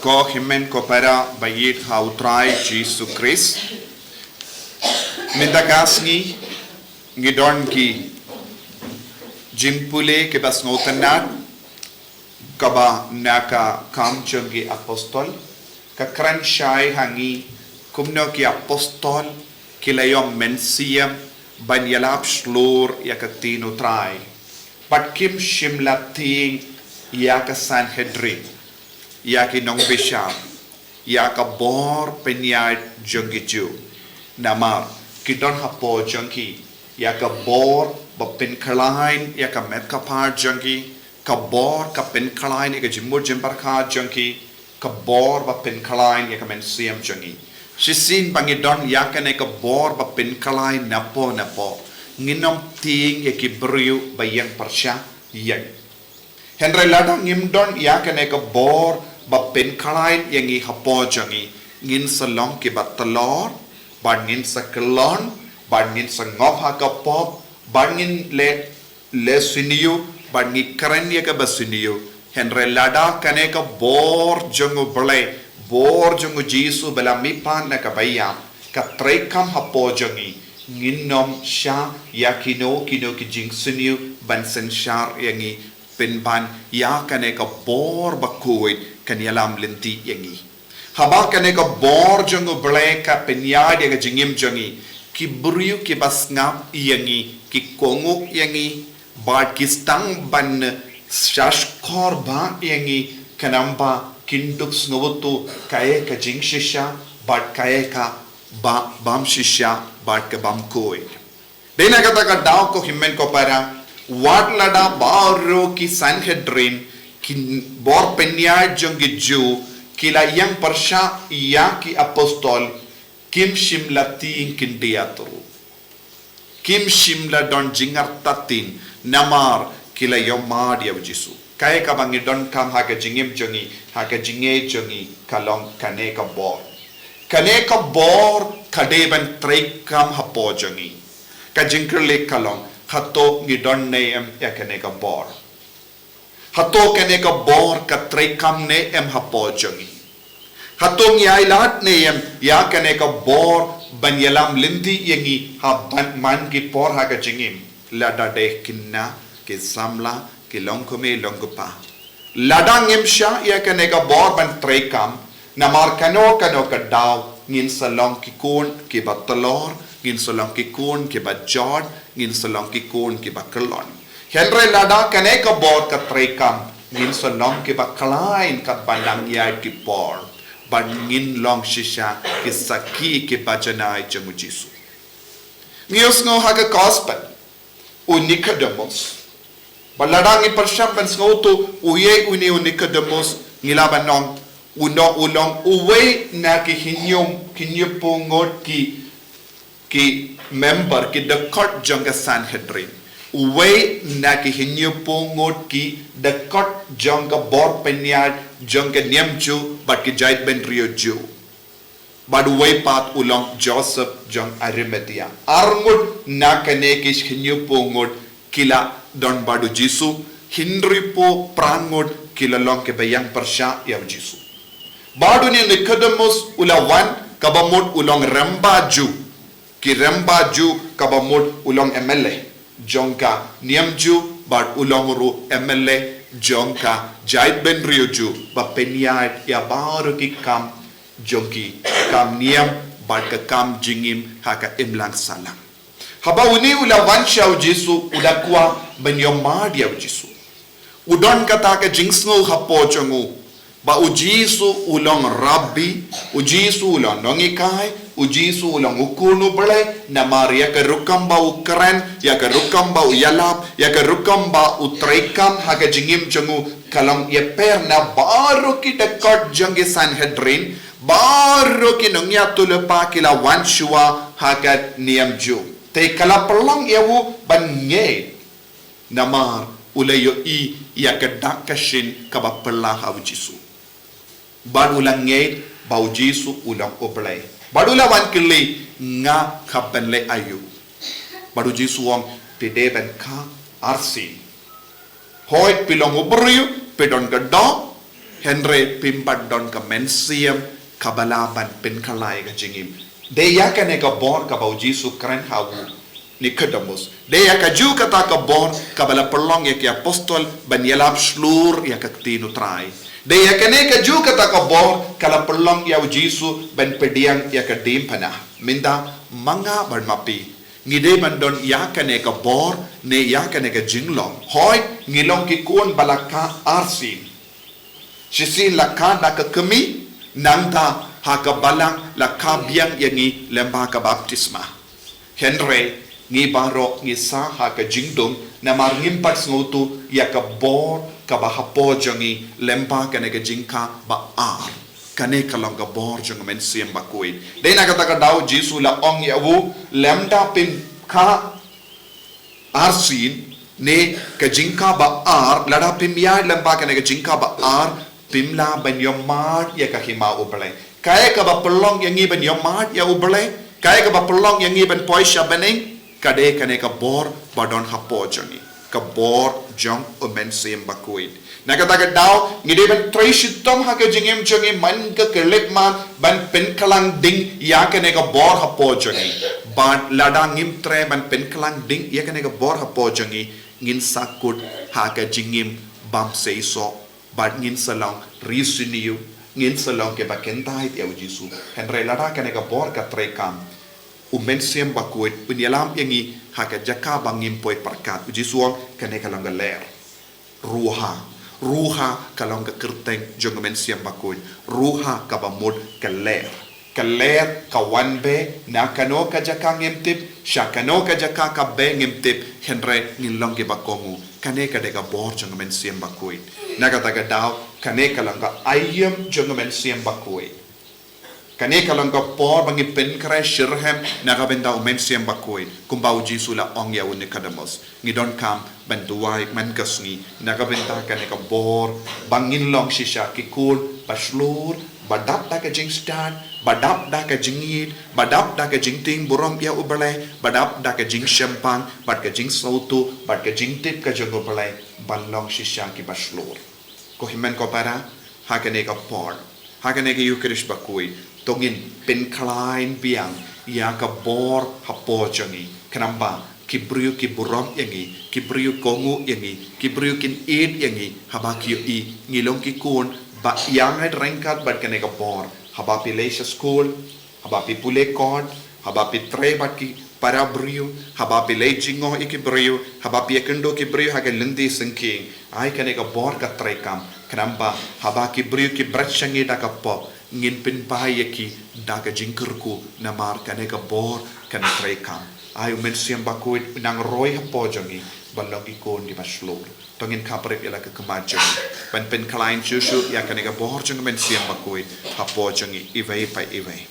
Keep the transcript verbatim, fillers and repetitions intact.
Ko hynmen ko para ba ïeit ha u Trai Jisu Khrist. Mynta ka sngi ngi don ki jingpule kiba sngewtynnat, kaba na ka Kam jong ki Apostol, ka kren shai ha ngi kumno ki apostol ki la ïoh mynsiem ban ïalap shlur ïa ka ktien u Trai. Bad kim shym la tieng ïa ka Sanhedrin, ïa ki nongbishar, ïa ka bor pynïaid jong ki Jiw. Namar ki don hapoh jong ki ïa ka bor ba pynkhlaiñ ïa ka met ka phad jong ki, ka bor ka pynkhlaiñ ïa ka jingmut jingpyrkhat jong ki, ka bor ba pynkhlaiñ ïa ka mynsiem jong ki. Shisien ba ngi don ïa kane ka bor ba pynkhlaiñ napoh napoh, ngin ym tieng ïa ki briew ba ïeng pyrshah ïa ngi. Hynrei lada ngim don ïa kane ka bor ba pynkhlaiñ ïa ngi hapoh jong ngi, ngin sa long kiba tlor, bad ngin sa kyllon, bad ngin sa ngop ha ka pop, bad ngin leh leh sniew, bad ngi kren ïa kaba sniew. Hynrei lada kane ka bor jong u Blei, bor jong u Jisu ba la mihpat na kaba ïap, ka treikam hapoh jong ngi, ngin ym shah ïa kino kino ki jingsniew ban synshar ïa ngi, pynban ïa kane ka bor ba khuid kan ïalam lynti ïa ngi. Haba kane ka bor jong u Blei ka pynïaid ïa ka jingim jong ngi, ki briew kiba sngap ïa ngi ki kohnguh ïa ngi, bad ki sdang ban shahshkor ba ïa ngi, khnang ba kin dup sngewthuh kaei ka jingshisha bad kaei kaba bym shisha bad ka bym khuid. Dei na kata ka daw ko hynmen ko para, wat lada baroh ki Sanhedrin, ki bor pynïaid jong ki Jiw, ki la ïeng pyrshah ïa ki apostol, kim shym la tieng kyndit ruh. Kim shym la don jingartatien, namar ki la ïohmad ïa u Jisu. Kaei kaba ngi donkam ha ka jingim jong ngi, ha ka jingngeit jong ngi, ka long kane ka bor. Kane ka bor ka dei ban treikam hapoh jong ngi. Ka jingkylli ka long, hato ngi don ne em ïa kane ka bor? Hato kane ka bor ka treikam ne em hapoh jong ngi? Hato ngi ailad ne em ïa kane ka bor ban ïalam lynti ïa ngi ha ban man ki por ha ka jingim, lada dei khynnah, ki samla, ki longkmie longkpa? Lada ngim shah ïa kane ka bor ban treikam, namar kano kano ka daw ngin sa long ki khun kiba tlor, ngin sa long ki khun kiba jot, ngin sa long ki khun kiba kyllon. Hynrei lada kane ka bor ka treikam, ngin sa long kiba khlaiñ katba nang ïaid ki por, bad ngin long shisha ki sakhi kiba janai jong u Jisu. Ngi ïohsngew ha ka gospel, u Nicodemus. Bad lada ngi pyrshang ban sngewthuh uei une u Nicodemus, ngi lah ban ong, uno u long uwei na ki hynñiew, hynñiewphew ngut ki, ki member, ki dkhot jong ka Sanhedrin. Uwei na ki hynñiewphew ngut ki dkhot jong ka bor pynïaid jong ka niam Jiw bad ki jaitbynriew Jiw. Bad uwei pat u long Joseph jong Arimathea. Ar ngut na kane ki hynñiewphew ngut ki la don bad u Jisu, hynriewphew phra ngut ki la long kiba ïeng pyrshah ïa u Jisu. Bad une u Nicodemus u la wan, kaba mut u long rymba Jiw. Ki rymba Jiw, kaba mut u long M L A jong ka niam Jiw, bad u long ruh M L A jong ka jaitbynriew Jiw, ba pynïaid ïa baroh ki kam jong ki, kam niam bad ka kam jingim ha ka imlang sahlang. Haba une u la wan sha u Jisu, u la kwah ban ïohmad ïa u Jisu. U don kata ka jingsngew hapoh jong u ba u Jisu u long Rabbi, u Jisu u long nonghikai, u Jisu u long u Khun u Blei, namar ïa ka rukom ba u kren, ïa ka rukom ba u ïalap, ïa ka rukom ba u treikam ha ka jingim jong u, ka long ïapher na baroh ki dkhot jong ki Sanhedrin, baroh ki nongïathuhlypa ki la wan shuwa ha ka niam Jiw. Te ka la pynlong ïa u ban ngeit, namar u la ïohi ïa ka dak ka shin kaba phylla ha u Jisu. Bad u la ngeit ba u Jisu u long u Blei. Bad u la wan kylli, nga hap ban leh aïu? Bad u Jisu u ong, phi dei ban kha arsien. Hooid, phi long u briew, phi don ka doh, Hynrei phim pat don ka mynsiem kaba lah ban pynkhlaiñ ka jingim. Dei ïa kane ka bor kaba u Jisu kren ha u Nikodemus. Dei ïa kajuh kata ka bor kaba la pynlong ïa ki apostol ban ïalap shlur ïa ka ktien u Trai. Dei ïa kane kajuh kata ka bor ka la pynlong ïa u Jisu ban pdiang ïa ka diengphna. Mynta ma nga bad ma phi, ngi dei ban don ïa kane ka bor ne ïa kane ka jinglong. Hooid, ngi long ki khun ba la kha arsien. Shisien la kha na ka kmie, nangta ha ka balang la kha biang ïa ngi lyngba ka baptisma. Hynrei ngi baroh ngi sah ha ka jingdum namar ngim pat sngewthuh ïa ka bor kaba hapoh jong ngi lyngba kane ka jingkha ba ar. Kane ka long ka bor jong u Mynsiem Bakhuid. Dei na kata ka daw u Jisu la ong ïa u, lymda phim kha arsien ne ka jingkha ba ar, lada phim ïaid lyngba kane ka jingkha ba ar, phim lah ban ïohmad ïa ka hima u Blei. Kaei kaba pynlong ïa ngi ban ïohmad ïa u Blei? Kaei kaba pynlong ïa ngi ban poi sha bneng? Ka dei kane ka bor ba don hapoh jong ngi, ka bor jong u Mynsiem Bakhuid. Na kata ka daw ngi dei ban trei shitom ha ka jingim jong ngi man ka khyllipmat ban pynkhlaiñ ding ïa kane ka bor hapoh jong ngi. Bad lada ngim trei ban pynkhlaiñ ding ïa kane ka bor hapoh jong ngi, ngin sa kut ha ka jingim bym seisoh. Bad ngin sa long ri sniew, ngin sa long kiba kyntait ïa u Jisu. Hynrei lada kane ka bor ka treikam, u Mynsiem Bakhuid un ïalam ïa ngi ha ka jaka ba ngim poi pyrkhat. U Jisu u ong kane ka long ka lyer. Ruha. Ruha ka long ka kyrteng jong u Mynsiem Bakhuid. Ruha kaba mut ka lyer. Ka lyer ka wan beit na kano ka jaka ngim tip, sha kano ka jaka ka beit ngim tip, hynrei ngin long kiba kohnguh. Kane ka dei ka bor jong u Mynsiem Bakhuid. Na kata ka daw, kane ka long ka aïom jong u Mynsiem Bakhuid. Kane ka long ka por ba ngi pynkhreh shitrhem na ka bynta u Mynsiem Bakhuid, kumba u Jisu u la ong ïa u Nikodemus. Ngi donkam ban duwai man ka sngi na ka bynta kane ka bor, ba ngin long shisha ki khun ba shlur, ba dap da ka jingstad, ba dap da ka jingïeit, ba dap da ka jingtieng burom ïa u Blei, ba dap da ka jingshemphang bad ka jingsngewthuh bad ka jingtip ka jong u Blei, ban long shisha kiba shlur. Ko hynmen ko para, ha kane ka por, ha kane ka Ïukharist Bakhuid, to ngin pynkhlaiñ biang ïa ka bor hapoh jong ngi. Khnang ba ki briew ki burom ïa ngi, ki briew kohnguh ïa ngi, ki briew kin ïeit ïa ngi, haba ki ïohi ngi long ki khun ba ïaid ryngkat bad kane ka bor. Haba phi leit sha skul, haba phi pule kot, haba phi trei bad ki para briew, haba phi leit jngoh ïa ki briew, haba phi ïakynduh ki briew ha ka lynti syngkien, ai kane ka bor ka treikam. Khnang ba haba ki briew ki bret sha ngi da ka pop, ngin pynphai ïa ki da ka jingkyrkhu, namar kane ka bor kan treikam. Ai u Mynsiem Bakhuid un nang roi hapoh jong ngi ban long ki khun kiba shlur. To ngin khapbrip ïa la ka khmat jong ngi ban pynkhlaiñ shuh shuh ïa kane ka bor jong u Mynsiem Bakhuid hapoh jong ngi iwei pa iwei.